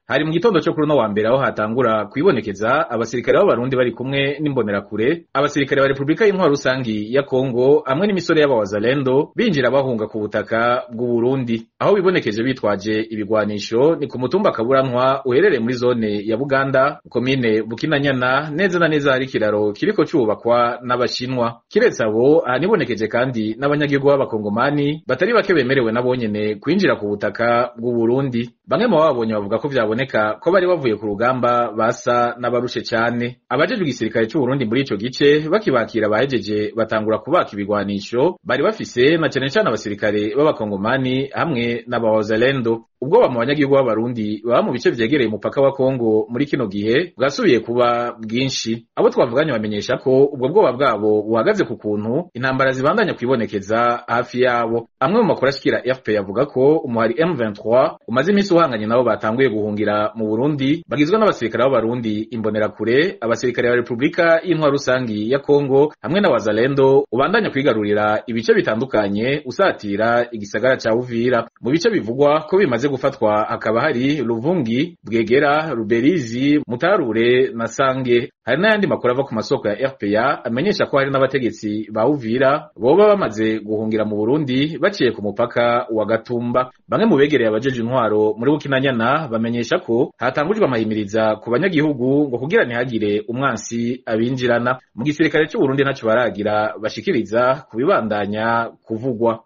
Hari mu gitondo co kuri uno wa mbere aho hatangura kwibonekeza abasirikare b'Abarundi bari kumwe n'imbonerakure, abasirikare ba Repubulika y'Intwaro Rusangi ya Kongo hamwe n'imisore y'abawazalendo binjira bahunga ku butaka bw'Uburundi. Aho bibonekeje bitwaje ibigwanisho ni ku mutumba Kaburantwa uherereye muri zone ya Buganda, komine Bukinanyana, neza na neza hari ikiraro kiriko cubakwa n'Abashinwa. Kiretse abo, hanibonekeje kandi n'abanyagihugu b'Abakongomani batari bake bemerewe nabo nyene kwinjira ku butaka bw'Uburundi. Bamwe mu bababonye bavuga ko vyaboneka ko bari bavuye ku rugamba basa n'abarushe cane. Abajejwe igisirikare c'Uburundi muri ico gice bakibakira bahejeje batangura kubaka ibigwanisho bari bafise, na cane cane abasirikare b'Abakongomani hamwe n'abawazalendo. Ubwoba mu banyagihugu b'Abarundi baba mu bice vyegereye umupaka wa Kongo muri kino gihe bwasubiye kuba bwinshi. Abo twavuganye bamenyesha ko ubwo bwoba bwabo buhagaze ku kuntu intambara zibandanya kwibonekeza hafi yabo. Amwe mu makuru ashikira RP avuga ko umuhari M23 umaze imisi uhanganye nabo batanguye guhungira mu Burundi, bagizwe n'abasirikare b'Abarundi, imbonerakure, abasirikare ba Repubulika y'Intwaro Rusangi ya Kongo hamwe n'Abazalendo, ubandanya kwigarurira ibice bitandukanye usatira igisagara ca Uvira. Mu bice bivugwa ko bimaze gufatwa hakaba hari Luvungi, Bwegera, Ruberizi, Mutarure na Sange. Hari n'ayandi makuru ava ku masoko ya RPA amenyesha ko hari n'abategetsi ba Uvira boba bamaze guhungira mu Burundi baciye ku mupaka wa Gatumba. Bamwe mu begereye abajeje intwaro muri Bukinanyana bamenyesha ko hatangujwe amahimiriza ku banyagihugu ngo kugira ntihagire umwansi abinjirana. Mu gisirikare c'Uburundi ntaco baragira bashikiriza ku bibandanya kuvugwa.